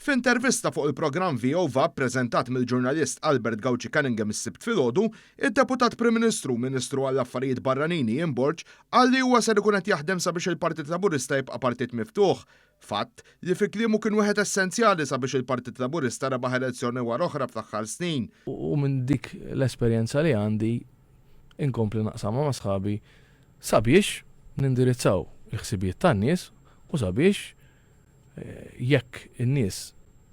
F'intervista fuq il-programm VOVA ppreżentat mill-ġurnalist Albert Gauci Cunningham is-Sibt filgħodu, id-Deputat Prim Ministru u Ministru għall-Affarijiet Barranin Ian Borg qal li huwa ser ikun qed jaħdem sabiex il-Partit Laburista jibqa' partit miftuħ. Fatt li fi kliemu kien wieħed essenzjali sabiex il-Partit Laburista rebaħ elezzjoni wara oħra fl-aħħar snin. U minn dik l-esperjenza li għandi inkompli naqsamha ma' sħabi sabiex nindirizzaw il-ħsibijiet tan-nies u sabiex jekk in-nies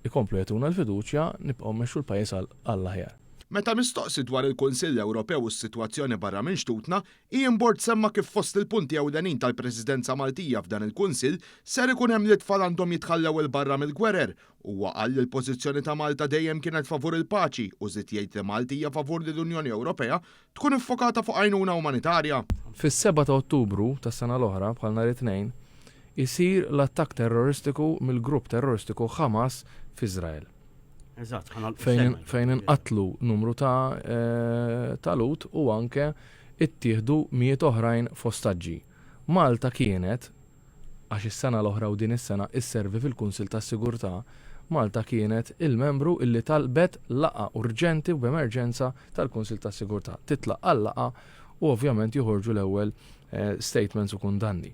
ikomplu jagħtuna l-fiduċja nibqgħu mmexxu l-pajjiż għall-aħjar. Meta mistoqsi dwar il-Kunsill Ewropew u s-sitwazzjoni barra minn xtutna, Ian Borg semma kif fost il-punti ewlenin tal-Presidenza Maltija f'dan il-Kunsill ser ikun hemm li t-tfal għandhom jitħallew 'il barra mill-gwerer. Huwa qal li l-pożizzjoni ta' Malta dejjem kienet favur il-paċi u żied jgħid li Malti hija favur li l-Unjoni Ewropea tkun iffokata fuq għajnuna umanitarja. Fis-sebgħa ta' Ottubru tas-sena l-oħra, bħal nhar it-Tnejn, isir l-attakk terroristiku mill-grupp terroristiku Hamas f'Iżrael. Eżatt, ħa nagħlqu Fejn s-sena. fejn inqatlu numru ta' ta' Lhud u anke ittieħdu mijiet oħrajn f'ostaġġi. Malta kienet, għax is-sena l-oħra u din is-sena isservi fil-Kunsill tas-Sigurtà, Malta kienet il-membru illi talbet laqgħa urġenti u b'emerġenza tal-Kunsill tas-Sigurtà. Titlaqqa' l-laqgħa u ovvjament joħorġu l-ewwel statements u kundanni.